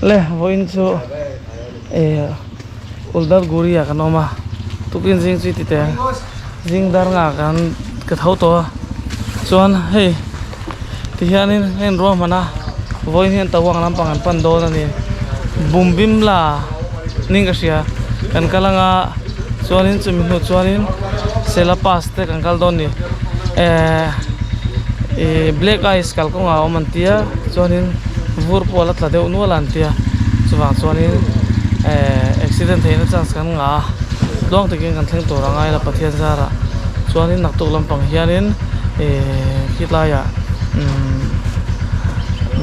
Le vawiin chu eh Udalguri ah kan awm a tukin zing chu i ti teh ang zing dar nga kan ka tho tawh a chuan hei ti hianin a inruahman a vawiin hian Tawang lampang an pan dawn a ni Bumbimla niin ka hria kan kal anga chuanin chumi hnu chuanin Sela pass te kan kal dawn a ni eh ih black ice kalkawngah a awm an tia chuanin vur pawh a la tla deuh nual a an tia chuvang chuanin eh accident theihna chance kan ngah a tluang takin kan thleng tur a ngai la Pathian zarah chuanin naktuk lampang hianin ih khilaiah umm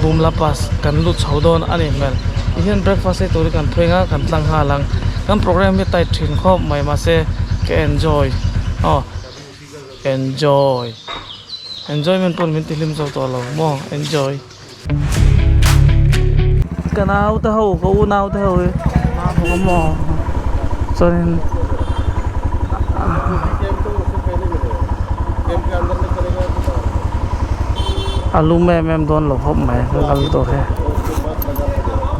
Bumla pass kan lut chho dawn a nih hmel tihian breakfast ei turin kan pheng a kan tlang nghal ang kan programme hi a tight thin khawp mai mahse ka enjoy aw enjoy enjoyment pawn min ti hlim zo tawh lo maw enjoy. Ka nau te ho ka u nau te ho hi maw chuanin a lum em em dawn lo khawp mai ka kal tur hi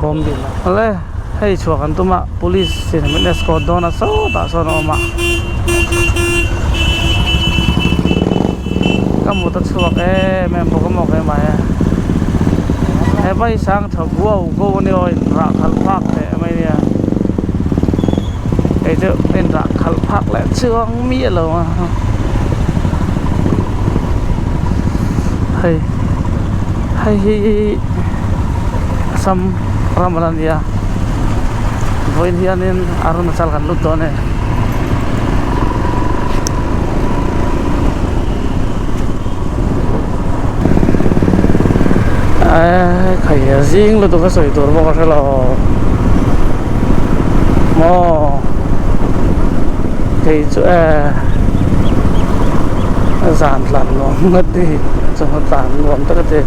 bawmbil awle hei chhuah kan tum a police in min escort dawn a sawtah sawn a awm a ka mut a chhuak em em bawk a maw keimah hi hepa hi sang tha guau guau a ni aw inrah khalh phak teh mai nia kei chu inrah khalh phak leh chuang miah lo a hei hei hi Assam ram a la ni a vawiin hianin Arunachal kan lut dawn e. Eee khai a zing lutuk a sawi tur bawk a hre lo maw kei chu e zan tlan nuam ngawt ni chawhnu tlan nuam tak a ti.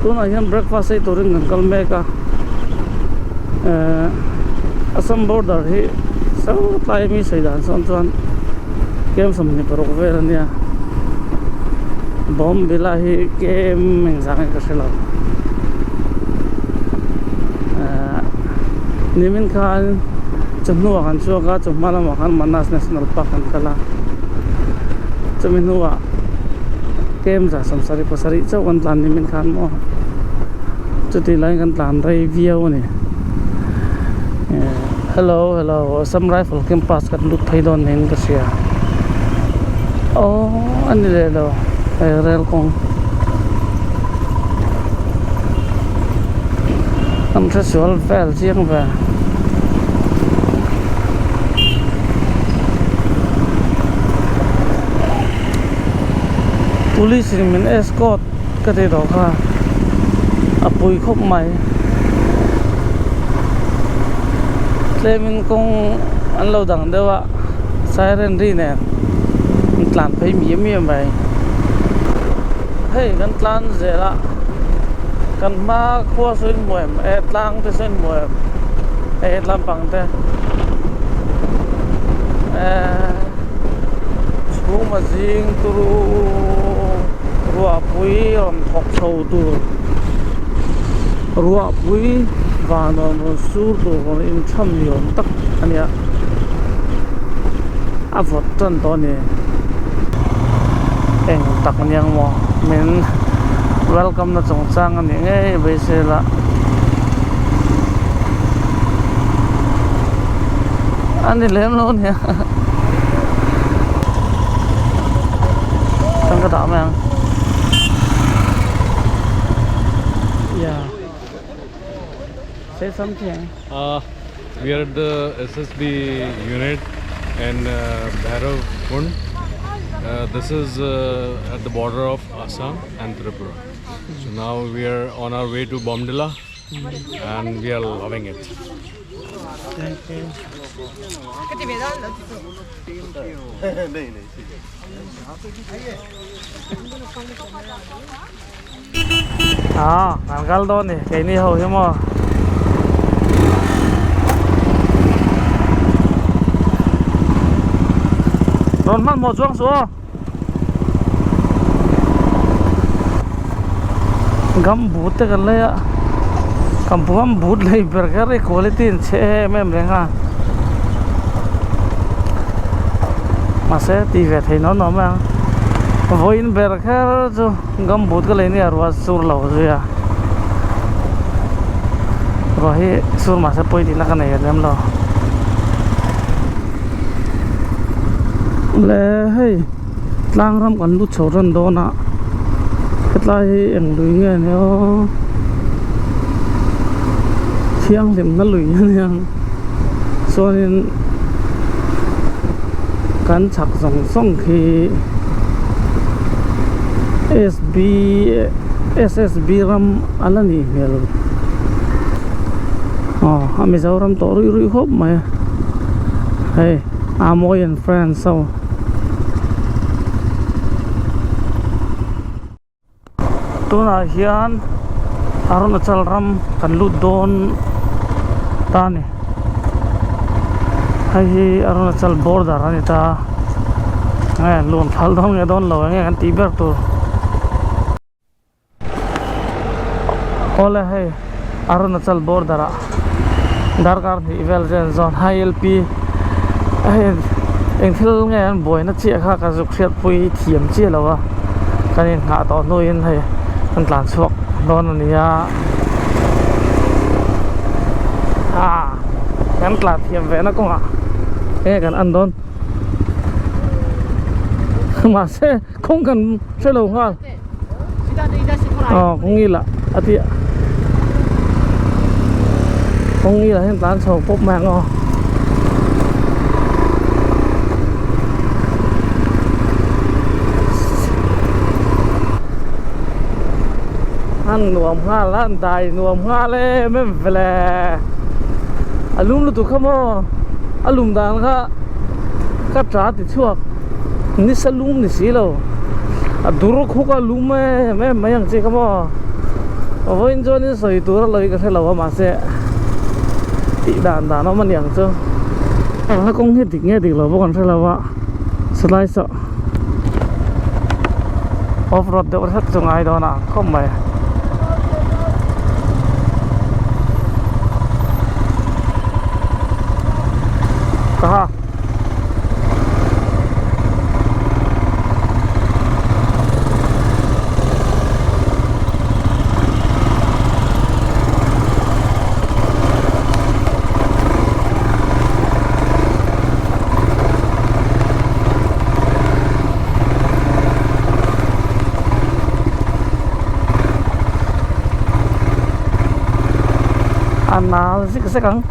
Tunah hian breakfast ei turin kan kal mek a ehh Assam border hi saw tlai ami sawi dan sawn chuan kem 26 vel a nia Bawmbila hi kem engzah nge ka hre lo ehh nimin khan chawhnu ah kan chhuak a chawhma lamah khan Manas National Park kan kal a chumi hnuah kem 77 chauh kan tlan nimin khan maw chutih laiin kan tlan rei viau a ni hello hello Assam Rifle campus kan lut phei dawn niin ka hria aww a ni leh lo hei rel kawng an hresual vel chiang ve. Police in min escort ka ti tawh kha a pui khawp mai tlemin kawng an lo dang deuh a siren ri nen an tlan phei miam miam mai hei kan tlan zel a kan hma khua saw in hmu em e tlang te saw in hmu em hei hetlam pang te ehh. Chhuma zing turu ruahpui rawn thawk chho tur ruahpui van rawn rawn sur tur rawn intham ni awm tak a nia a vawt tan tawh a ni eng tak aniang maw min welcome na chungchang a nih ngei beisei la a ni lem lo ania chuan ka dah mai ang yeah say something uh we are at the SSB unit in uh, Bhairav Kund uh, this is uh, at the border of Assam and Tripura so now we are on our way to Bomdila and we are loving it Thank you. Ah, kan kal dawn ni keini ho hi maw. Rawn hmanhmawh chuang suh aw. Gumboot te kan lei a gumboot lei ber kher hi quality an chhe em em reng a mahse tih ve theih nuam nuam mai ang vawiin ber kher chu gumboot ka lei nia ruah sur lo zui a ruah hi sur mahse pawi tihna ka nei lem lo le hei. Tlang ram kan lut chho ran dawn a hetlai hi eng lui nge ni aw thianghlimna lui a nia chuanin kan chhak zawng zawng khi S B S S B ram a la nih hmel aw a Mizoram tawh ruih ruih khawp mai a hei Amoy and friends ho. Tunah hian Arunachal ram kan lut dawn ta a ni hei hi Arunachal border a ni ta nge lun phal dawn nge dawn lo enge kan tih ber tur. Awle hei Arunachal border ah darkar hnih vel zen zawn ILP hei eng thil nge an buaina chiah kha ka zuk hriat pui thiam chiah lo a kan inghah tawh hnuin hei kan tlan chhuak dawn a ni a ah kan tlan thiam ve na kawngah enge kan en dawn mahse kawng kan hre lo nghal. Aw kawngila a tih kawngila hian tlan chho pawp mai ang aw. An nuam nghal a an dai nuam nghal em em vele a lum lutuk kha maw a lum dan kha ka ta ti chhuak nisa lum ni si lo. A dur khuk a lum em em mai ang che kha maw vawiin chuanin sawi tur a lawi ka hre lo a mahse tih dan dan awm a ni ang chu a kawng hi dik nge dik lo bawk an hre lo a satlai saw off road deuh hlek chu ngai dawn a khawp mai. A nal zek zek ang.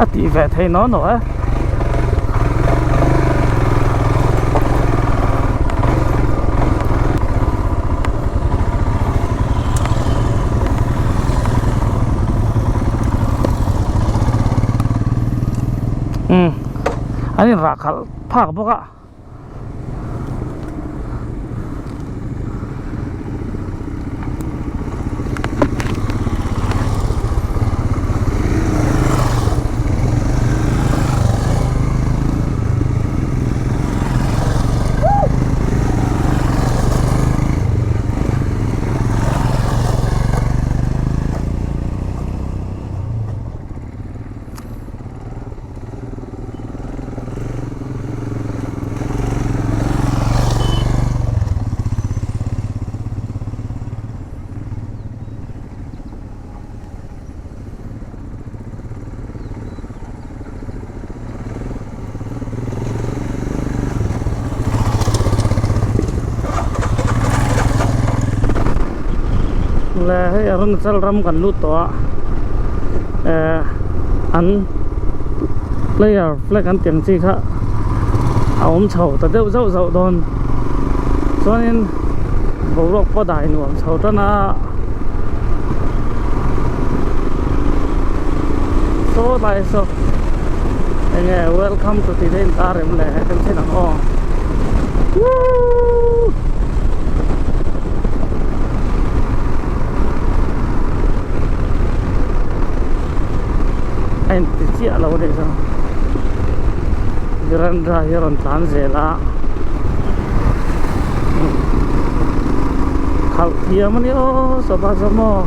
A tih ve thei naw naw e. Umm an in rah khalh phak bawk a. Le hei Arunachal ram kan lut tawh a eh an player flag an tiang chi kha a awm chho ta deuh zauh zauh dawn chuanin boruak pawh dai nuam chho tan a. Saw lai saw enge welcome to tih te in tar em le kan chhin ang aw. Woo! A inti chiah lo a nih chuan Virendra hi a rawn tlan zel a khalh thiam a ni aw sawpa saw maw.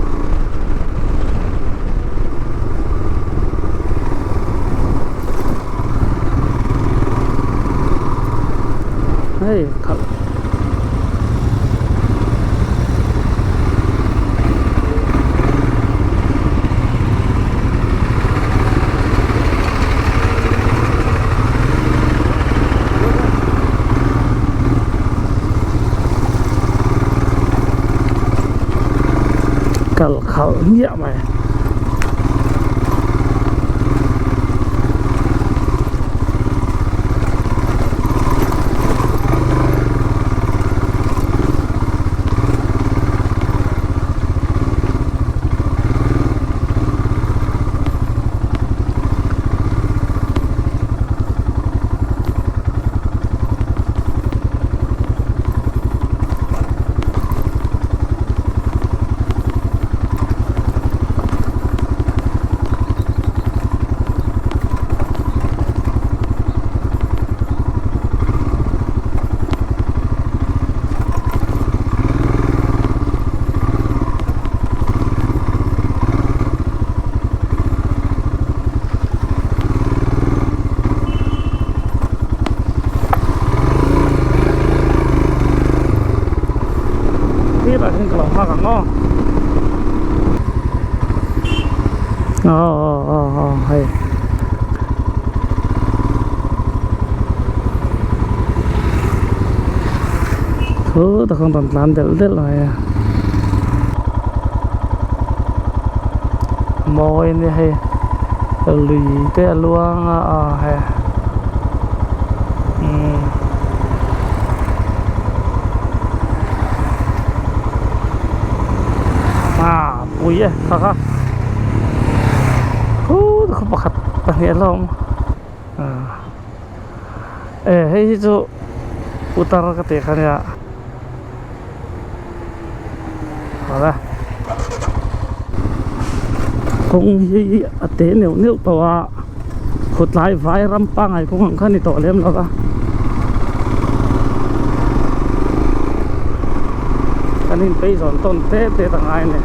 Hei khalh kal khalh hmiah mai. Tirah hian ka lo nghak ang aw aw aw aw aw hei thu tak an rawn tlan delh delh mai a mawi a nia hei lui te a luang a aw hei umm. Ah pui e kha kha khu khaw pakhat pahnih a la awm ah e hei hi chu putar ka tih kha nia awle kawng hi a te neuh neuh tawh a khawtlai vai ram pangngai kawng ang kha a ni tawh lem lo va kan inpei zawn tawn tet tet a ngai a ni.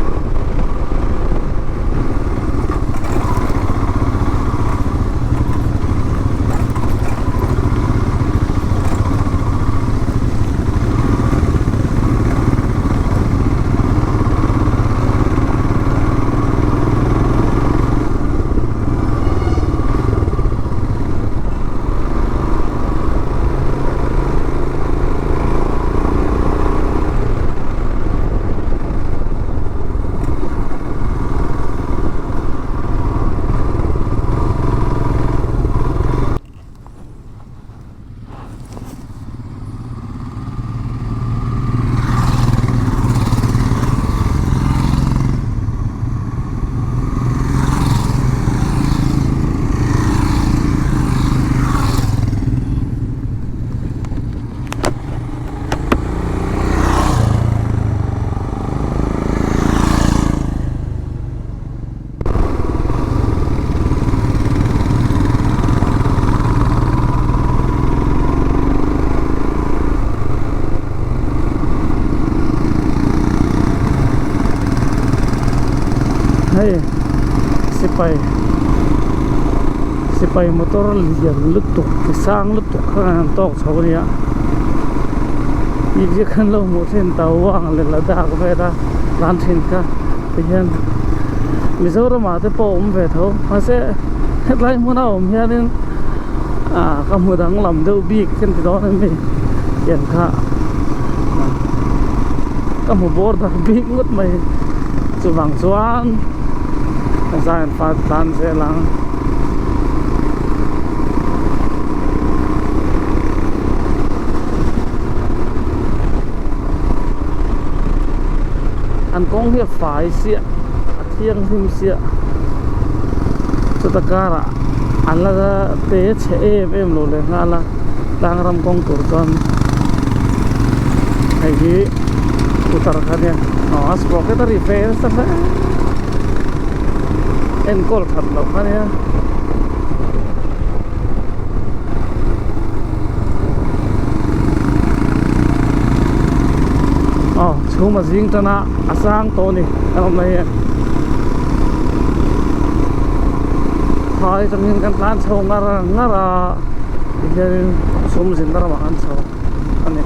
Hei sipai sipai motor lian lutuk ti sang lutuk kha an tawk chho a nia tih khan lo hmuh thin tawang leh ladakh vela tlan thin kha tihian Mizoram ah te pawh a awm ve tho mahse hetlai hmuna awm hianin ah ka hmu danglam deuh bik ka ni dawn a mi tiang kha ka hmu border bik ngawt mai chuvang chuan zan fat tlan zel ang. An kawng hi a fai siah a thianghlim siah chuta karah an la te chhe em em lo leh nghal a tlang ram kawng tur chuan. Hei hi scooter kha nia aw a sprocket a ri ve nasa hle enkawl that loh kha nia. Aw chhum a zing tan a a sang tawh a ni kan awmna hi phai atangin kan tlan chho ngar ngar a tihianin chhum zinna ramah kan chho a ni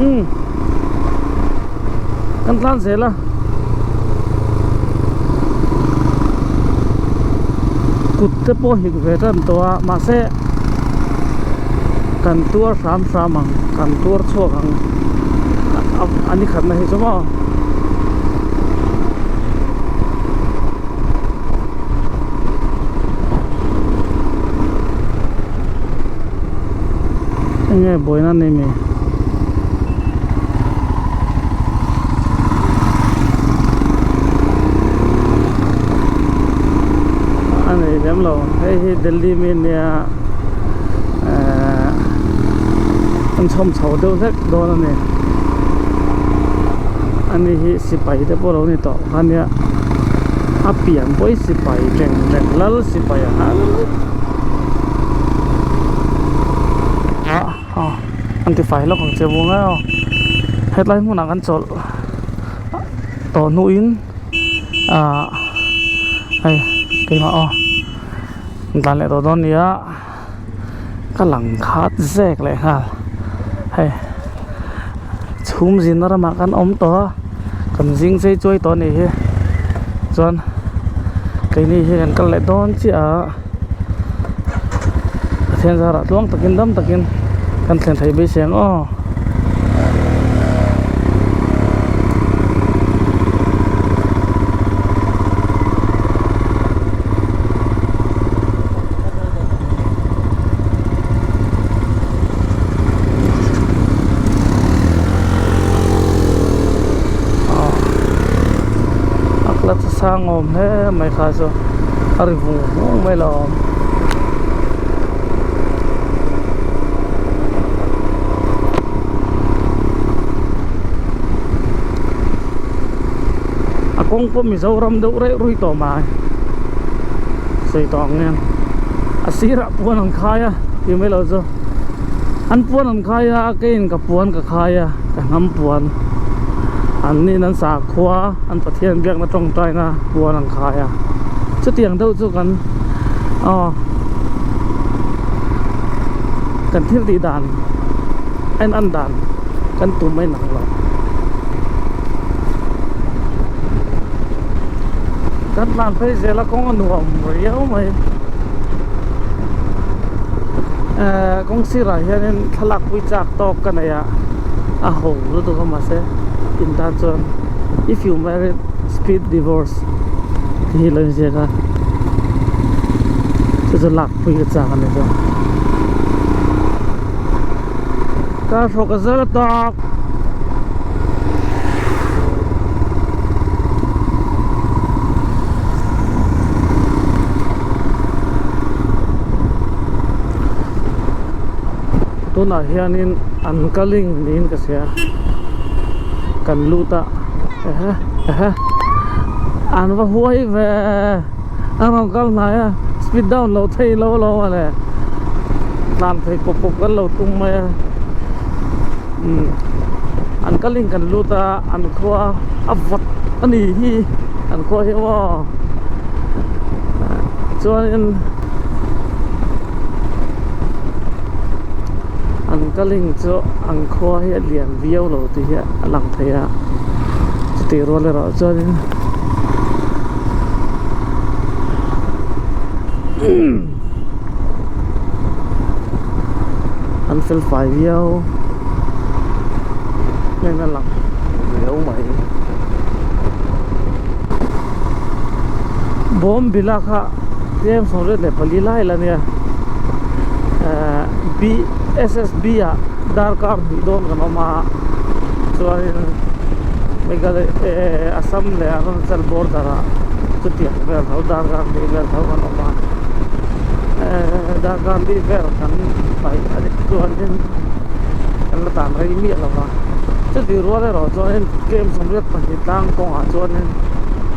umm kan tlan zel a. Kut te pawh hik ve tan tawh a mahse kan tuar hram hram ang kan tuar chhuak ang a ni khatna hi chu maw. Enge buaina nei mi a nei lem lo hei hi Delhi mi ania ehh an chhawm chho deuh hlek dawn a ni ani hi sipai te pawh a lo ni tawh ania a pian pawh hi sipai reng reng lal sipai ang a aw an ti fai lawk ang che vung a hetlai hmunah kan chawlh tawh hnuin ah hei keimah aw an tlan leh tawh dawn a ni a ka lang khat zek leh nghal hei chhum zinna ramah kan awm tawh a kan zing chei chuai tawh a nih hi chuan keini hi kan kal leh dawn chiah a. Pathian zarah tluang takin dam takin kan thlen theih beisei ang aw. A clutch a sang awm hle mai kha chu. A ri vung vung mai lo awm. A kawng pawh Mizoram deuh reuh rui tawh mai sawi tawh ang hian a sirah puan an khai a tih mai lo chu an puan an khai a keiin ka puan ka khai a ka hnam puan an niin an sakhua an Pathian biakna tawngtaina puan an khai a. Chutiang deuh chu kan aw kan thil tih dan en an dan kan tum a inang lo. Kan tlan phei zel a kawng a nuam riau mai. Ehh kawng sirah hianin thlalak pui chak tawk ka nei a a ho lutuk a mahse in tan chuan if you married speed divorce. Tih hi lo inziak a chu chu lak pui ka chak a ni chu car hrawk a zal tawk tunah hianin an kaling niin ka hria kan lut a ehe ehe. An va huai ve a rawn kal hnai a speed down lo thei lo lo a le tlan phei pawp pawp kan lo tum mai a umm an kalin kan lut a an khua a vawt a ni hi an khua hi maw chuanin an kaling chu an khua hi a lian viau lo tih hi a lang thei a chutih rual erawh chuanin an fel fai viau heng a lang riau mai bawm bila kha tlem 24 lai la nia ehh b ssb ah darkar hnih dawn kan awm a chuanin Meghalaya eh Assam leh Arunachal border ah chutiang vel tho darkar hnih vel tho kan awm a eh darkar hnih vel kan paih a nih chuanin. Kan la tan rei miah lo va. Chutih rual erawh chuanin kem 22 tlang kawngah chuanin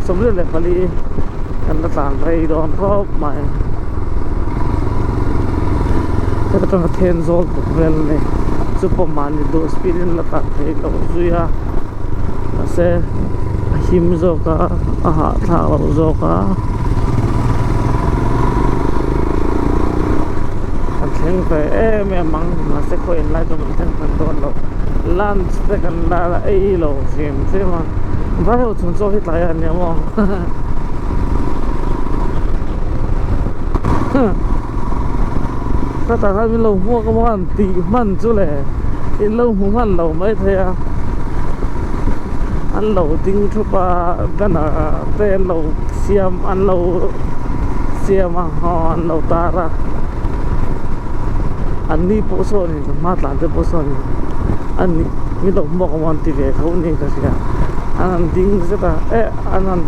24 kan la tlan rei dawn khawp mai. Heta tanga then zawl bawk vel a ni. Chu pawh mahni duh speed in la tlan thei loh zui a. Mahse a him zawk a, a hahthlak loh zawk a. Kan thleng ve em em ang mahse khaw in lai chu kan thleng hman dawn lo. Lunch te kan la ei lo hrim hrim a. Vai ho chhun chaw hi tlai a nia maw. Khatah khan min lo hmuak a maw han tih hman chu le in lo hmu hman lo maithei a an lo ding thup a banner te an lo siam an lo siam a aw an lo tar a an ni pawh sawn in hma tlan te pawh sawn in an ni min lo hmuak a maw an ti ve tho niin ka hria an han ding zet a eh an han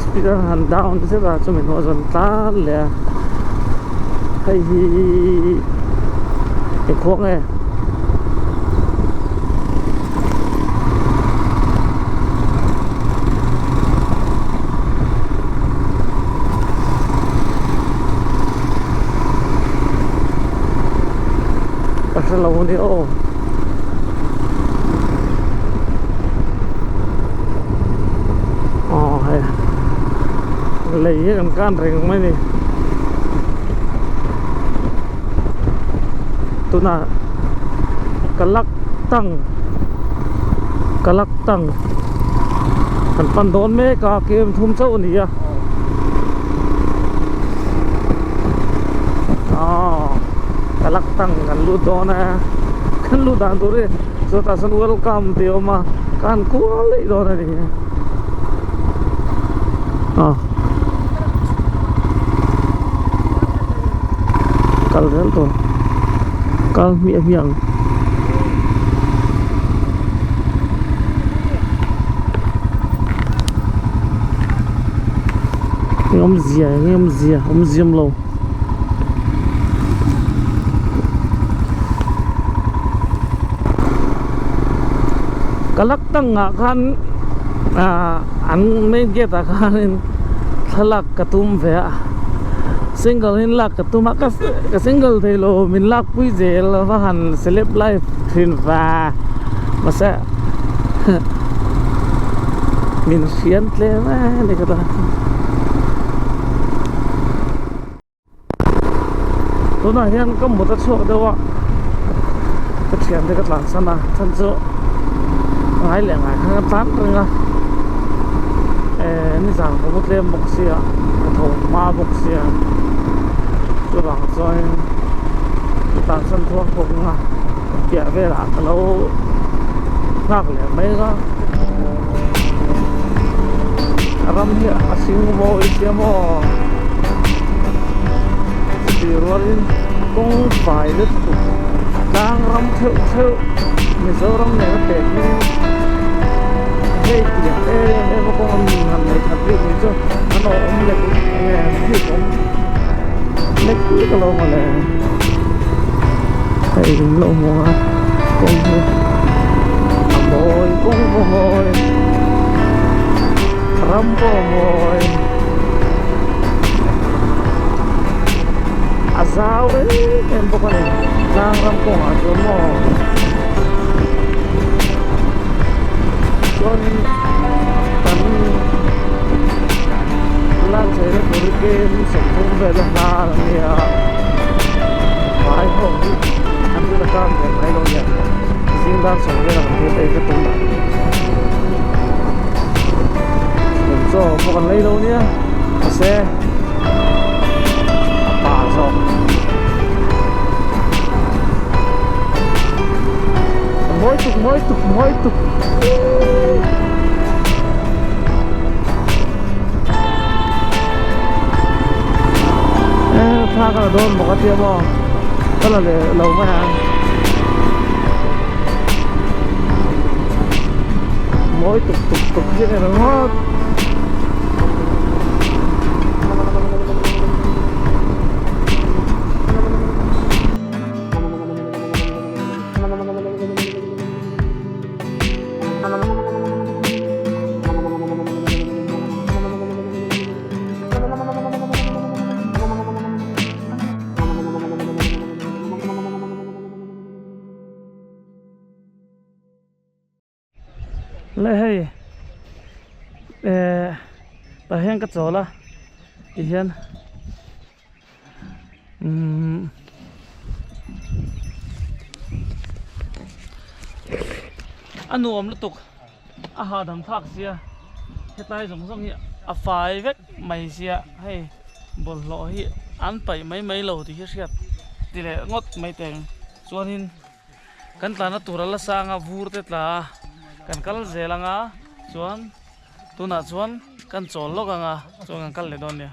speed an han down zet a chumi hnuah chuan tlan leh a hei hi engkhuang nge ka hre lo a ni aw. Aw hei lei hi kan kan reng mai a ni tunah Kalaktang Kalaktang kan pan dawn mek a km thum chauh a ni a aw Kalaktang kan lut dawn a kan lut dan tur hi chutah chuan welcome tih a awm a kan kual daih dawn a ni aw kal zel tur kal hmiah hmiah ang. Eng awmzia eng awmzia awmzia awm lo. Kalaktang ah khan ah an main gate ah khanin thlalak ka tum ve a single in lak ka tum a ka single thei lo min lak pui zel va han celeb life thin va mahse min hrian tlem e ni ka ta. Tunah hian ka mut a chhuak deuh a ka thian te ka tlan san a chhan chu ngai leh ngai khan ka tlan reng a eh nizan ka mu tlem bawk sia ka tho hma bawk sia chuvang chuan ka tlan san thuak thuak ang a piah velah ka lo nghak leh mai ang a a ram hi a hring mawi sia maw chutih rualin kawng fai lutuk tlang ram theuh theuh Mizoram nena pek hi hei tiang em em a kawng an han nei khat bik mai chu an awm lek nge bik awm lek lek alawm mawle hei in lo hmu a kawng hi a mawi kawng pawh a mawi ram pawh a mawi a zau em em bawk a ni tlang ram kawngah chuan maw chuanin kan lan chheina tur hi kem 30 vel a hnar a nia vai ho hi an la tan ve mai lo nia zing dar sawm velah kan thil ei ka tum a chaw pawh kan lei lo nia mahse a pa zawk mawi tuk mawi tuk mawi tuk. Thla ka la dawn bawk a tia maw ka la leh lo mai ang mawi tuk tuk tuk hi a ni ringawt. Nge hei eh tah hian ka chawl a ti hian umm a nuam lutuk a hahdam thlak sia hetlai zawng zawng hi a fai vek mai sia hei bawlhhlawh hi an paih mai mai lo tih hi hriat ti leh ngawt mai teng chuanin. Kan tlana tur a la sang a vur te tla a kan kal zel ang a chuan tunah chuan kan chawl lawk ang a chuan kan kal leh dawn nia.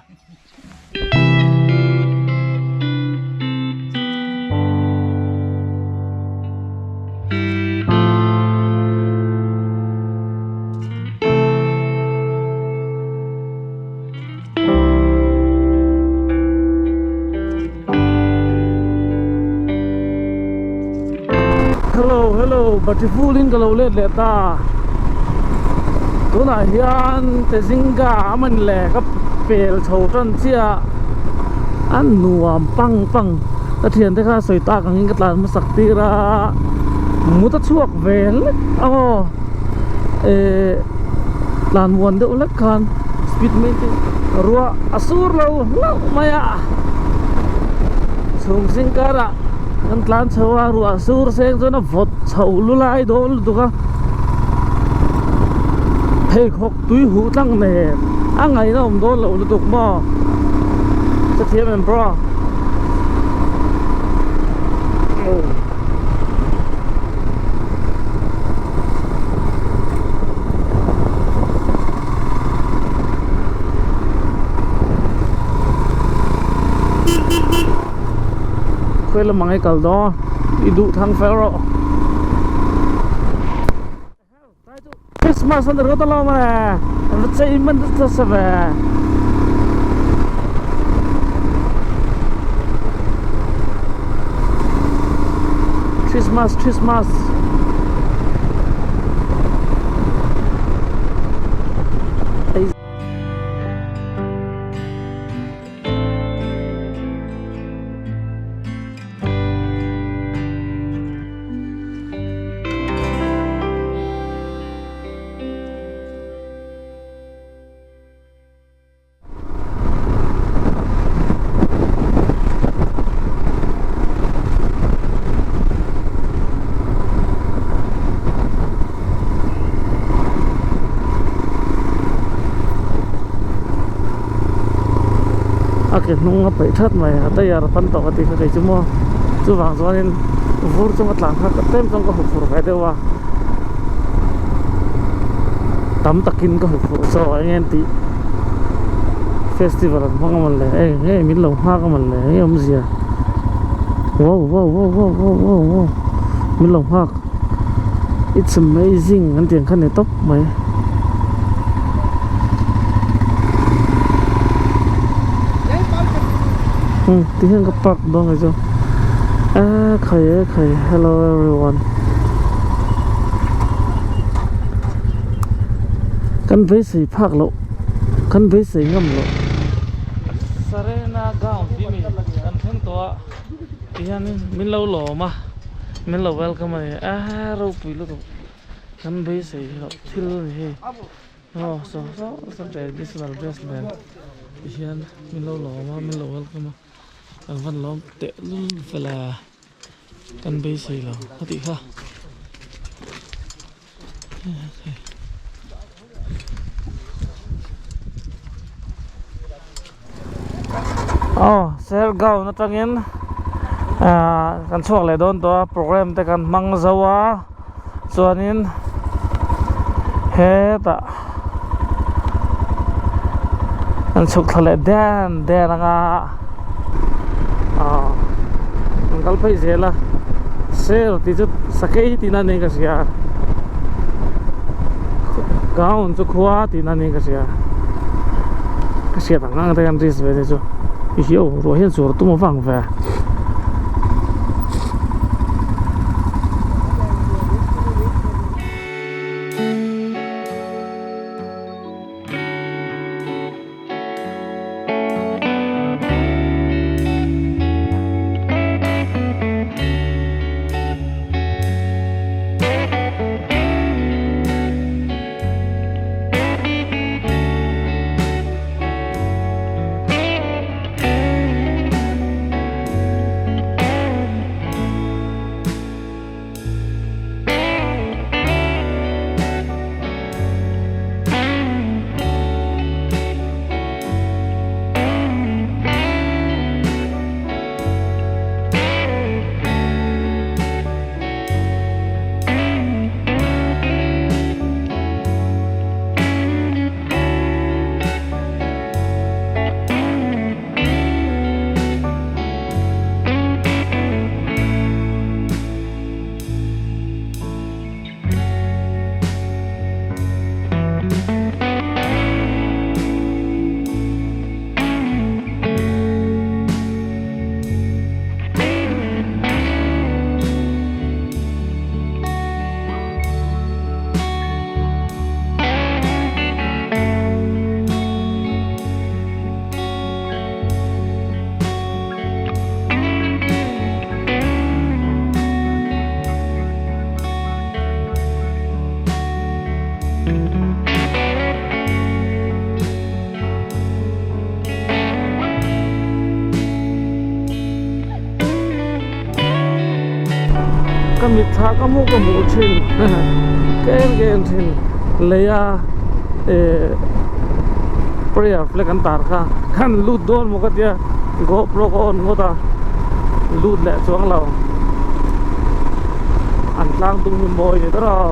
Hello hello battery full in ka lo let leh ta tunah hian Tezinga a man le ka pel chho tan chiah a nuam pang pang ka thiante kha sawi tak angin ka tlan hmasak tir a mut a chhuak ve hlek a aw eh tlan muan deuh hlek khan speed maintain ruah a sur lo hlauh mai a chhum zing karah kan tlan chho a ruah sur seng chuan a vawt chho lu lai dawn lutuk a pheikhawk tui huh tlang nen a ngaihna awm dawn loh lutuk maw hrethiam em bro. Khawi lamah nge kal dawn i duh thang fel rawh Christmas an rawt alawm e an va chei man nasa ve. Christmas Christmas A ke hnung a peih that mai a tayar a pan tawh a tih kha kei chu maw chuvang chuanin vur chunga tlan kha ka tlem chuan ka hmu fur ve deuh a. Tam takin ka hmu fuh zawk eng nge tih festival an hmang a mawn le eng nge min lo nghak a mawn le eng nge awmzia wow wow wow wow wow wow wow min lo nghak it's amazing an tih ang kha ni tawp mai. Um ti hian ka park dawn kei chu ekhai ekhai hello everyone. Kan beisei phak loh kan beisei ngam loh. Sarena gown tih mi kan thleng tawh a ti hianin min lo lawm a min lo welcome a ni a ropui lutuk kan beisei loh thil a ni hei aw saw saw saw traditional dress nen ti hian min lo lawm a min lo welcome a kan van lawm tehlul fel a. Kan beisei lo a tih kha. Aw Sergaon atangin ah kan chhuak leh dawn tawh a program te kan hmang zo a chuanin hetah an chhuk thla leh den den ang a aw an kal phei zel a sel tih chu sakei tihna niin ka hria gown chu khua tihna niin ka hria ka hriat ang ang te hian risk ve te chu i aw ruah hian chur tum avang ve. Ka mitthla ka hmuh ka hmuh thin ka en ka en thin leia eh prayer flag an tar kha khan lut dawn maw ka tia GoPro ka on ngawt a lut leh chuang lo an tlang tum hi mawi ni ber aw.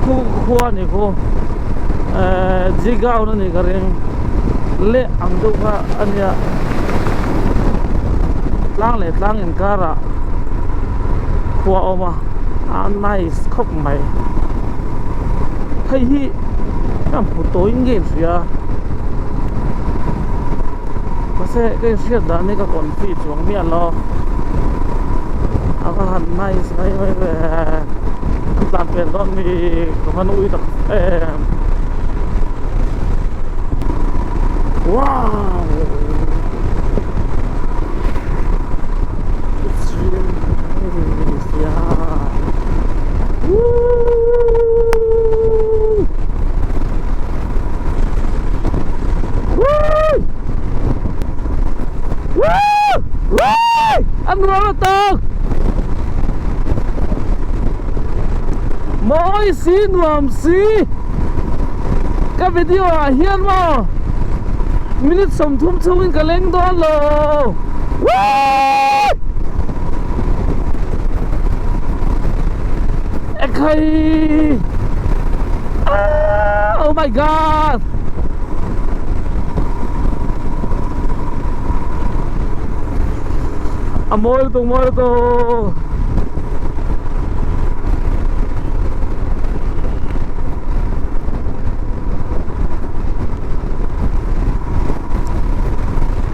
Khu khua ni khu eh Jigaon a ni ka ring leh ang deuh kha a nia tlang leh tlang inkarah khua a awm a a nice khawp mai hei hi ka hmu tawhin ka inhria mahse ka inhriat dan hi ka confi chuang miah lo a va han nice mai mai ve an tlan pel dawn mi ka va nui tak em wow it's really nice yeah woo woo woo woo an rual a tawk mawi si nuam si ka video ah hian maw minute 30 chhungin ka leng dawn lo woo ekhai ah oh my god a mawi lutuk mawi lutuk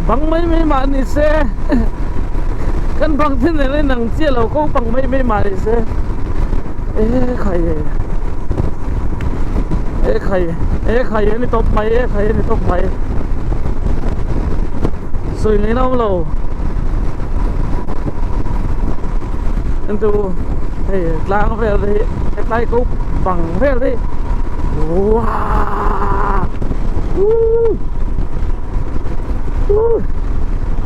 bang mai mai mah ni se kan bang thin reng reng nang chiah lo ko bang mai mai mah ni se e khai e khai e khai a ni tawp mai e khai a ni tawp mai sawi ngaihna awm lo entu hei tlang vel te hi hetlai ko bang vel te hi wow woo woo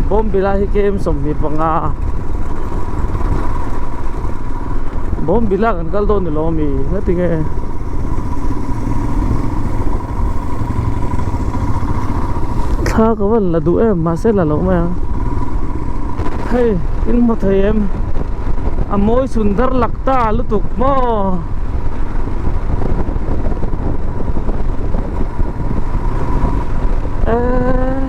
bawmbila hi kem 25 bawmbila kan kal dawn ni lo ami ngatinge. Thla ka van la duh em mahse la loh mai ang hei in hmu thei em a mawi sundar lak ta lutuk maw eee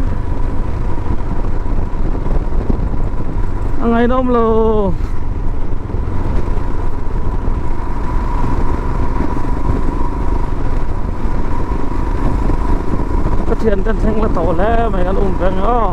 a ngaihnawm lo. Ka thian ten thleng la tawh hle mai kan um veng aw.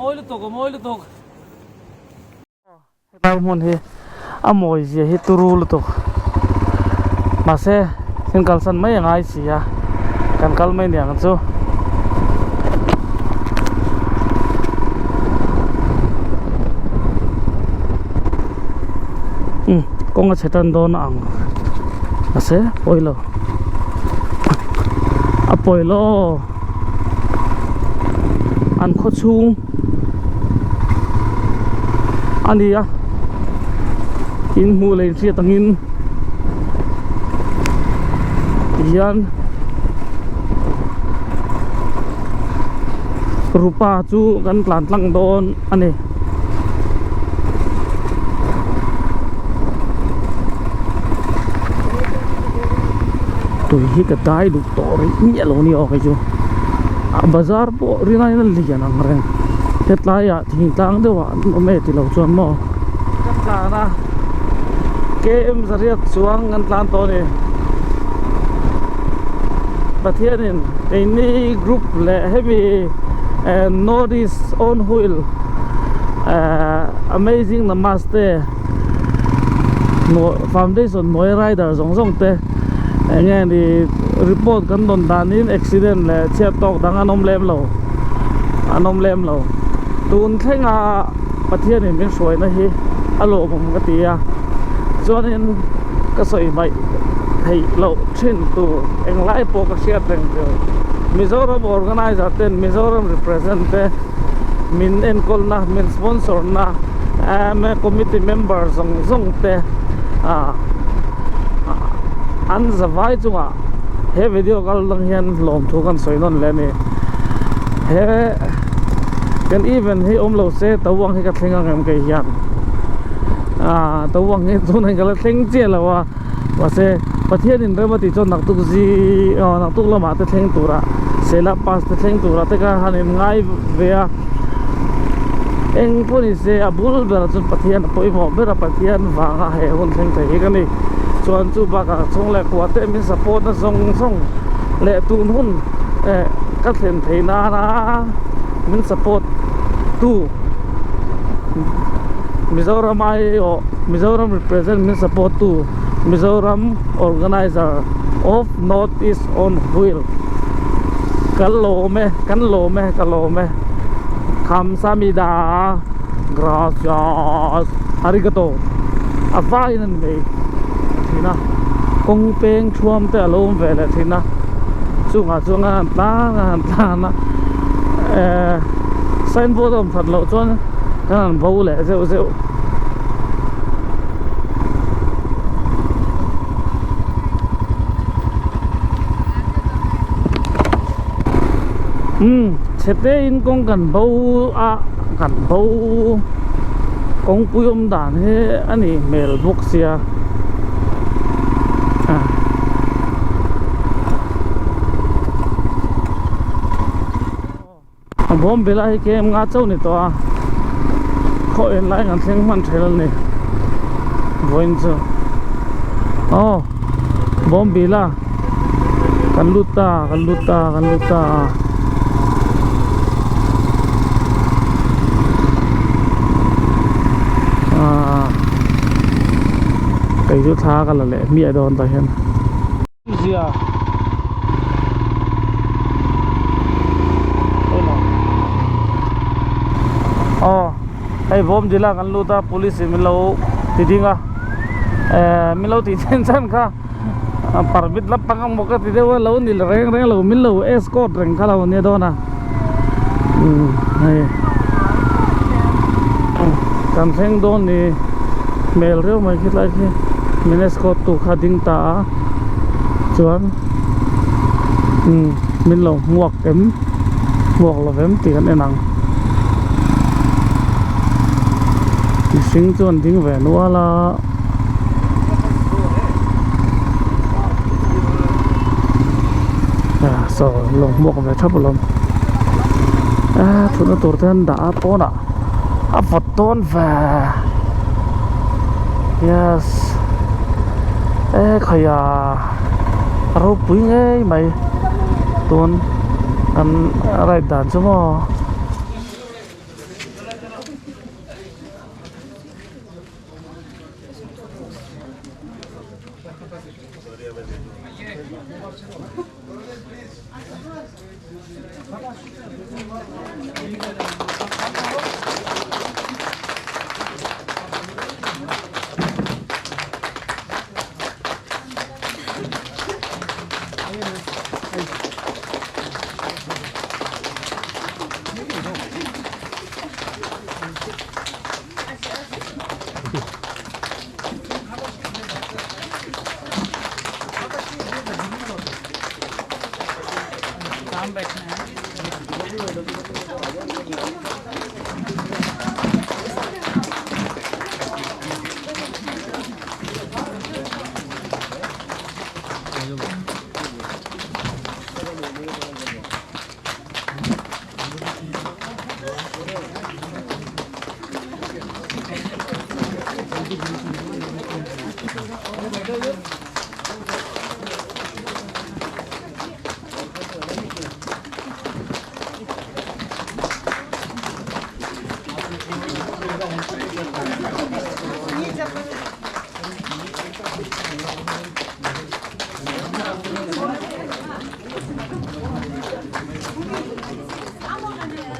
Mawi lutuk a mawi lutuk Helai hmun hi a mawi zia hi turu lutuk mahse kan kalsan mai a ngai si a kan kal mai niang chu. Umm kawng a chhe tan dawn a ang mahse pawi lo. pawi lo aw an khaw chhung a ni a in hmuh leh inhriat angin tihian rupa chu kan tlan tlang dawn a ni. Tui hi ka dai duh tawh rih miah lo nia aw kei chu a bazar pawh rin aiin a lian ang reng hetlaiah thingtlang deuh ah an awm e tilo chuan maw kan tlan a km zariat chuang kan tlan tawh a ni Pathianin keini group leh hemi north east on wheel amazing namaste foundation hnuai rider zawng zawng te eng nge ni report kan dawn danin accident leh chhiat tawk dang an awm lem lo an awm lem lo tun thlenga Pathianin min hruaina hi a lawmawm ka ti a chuanin ka sawi hmaih theih loh thin tur englai pawh ka hriat reng tur Mizoram organizer ten Mizoram represent te min enkawlna min sponsor na committee member zawng zawng te ah an zavai chungah he video kal dang hian lawmthu kan sawi nawn leh a ni he kan event hi awm lo se tawang hi ka thleng ang em kei hian ah tawang hi tunah ka la thleng chiah lo a mahse Pathianin rem a tih chuan naktuk zi aw naktuk lamah te thleng turah sela pass te thleng turah te kha han in ngai ve a eng pawh ni se a bul berah chuan Pathian a pawimawh ber a Pathian vanga he hun thleng thei hi ka ni chuan chu bakah chhung leh kua te min support na zawng zawng leh tun hun eh ka thlen theih nana min support tu Mizoram aiawh Mizoram represent min support tu Mizoram organizer of North East on Wheel ka lawm e kan lawm e ka lawm e Khamsamida Gracias Arigato a vaiin a ni mai thin a kawng peng thuam te a lo awm ve leh thin a chungah chuan a han tlang a han tlan a ehh signboard a awm that loh chuan kan han bo leh zeuh zeuh. Umm chhete in kawng kan bo a kan bo kawngpui awm dan hi a nih hmel bawk sia ah A bawm bela hi kem nga chauh ni tawh a khaw en lai kan thleng hman ṭhel a ni vawiin chu aw bawm bila kan lut ta kan lut ta kan lut ta ah kei chu thla ka la leh hmiah dawn tah hian. Zia aw hei bawm dila kan lut a police in min lo ti ding a eh min lo tih chen chhan kha permit la pang ang maw ka ti deuh a lo ni reng reng lo min lo escort reng kha lo nia dawn a umm hei kan thleng dawn ni hmel reuh mai khilai khi min escort tu kha ding ta a chuan umm min lo hmuak em hmuak lo vem tih kan en ang mihring chu an ding ve nual a. Saw lo hmuak ve thap alawm a thutna tur te an dah a pawnah a vawt dawn ve yes e khaia a ropui ngei mai tun an ride dan chu maw.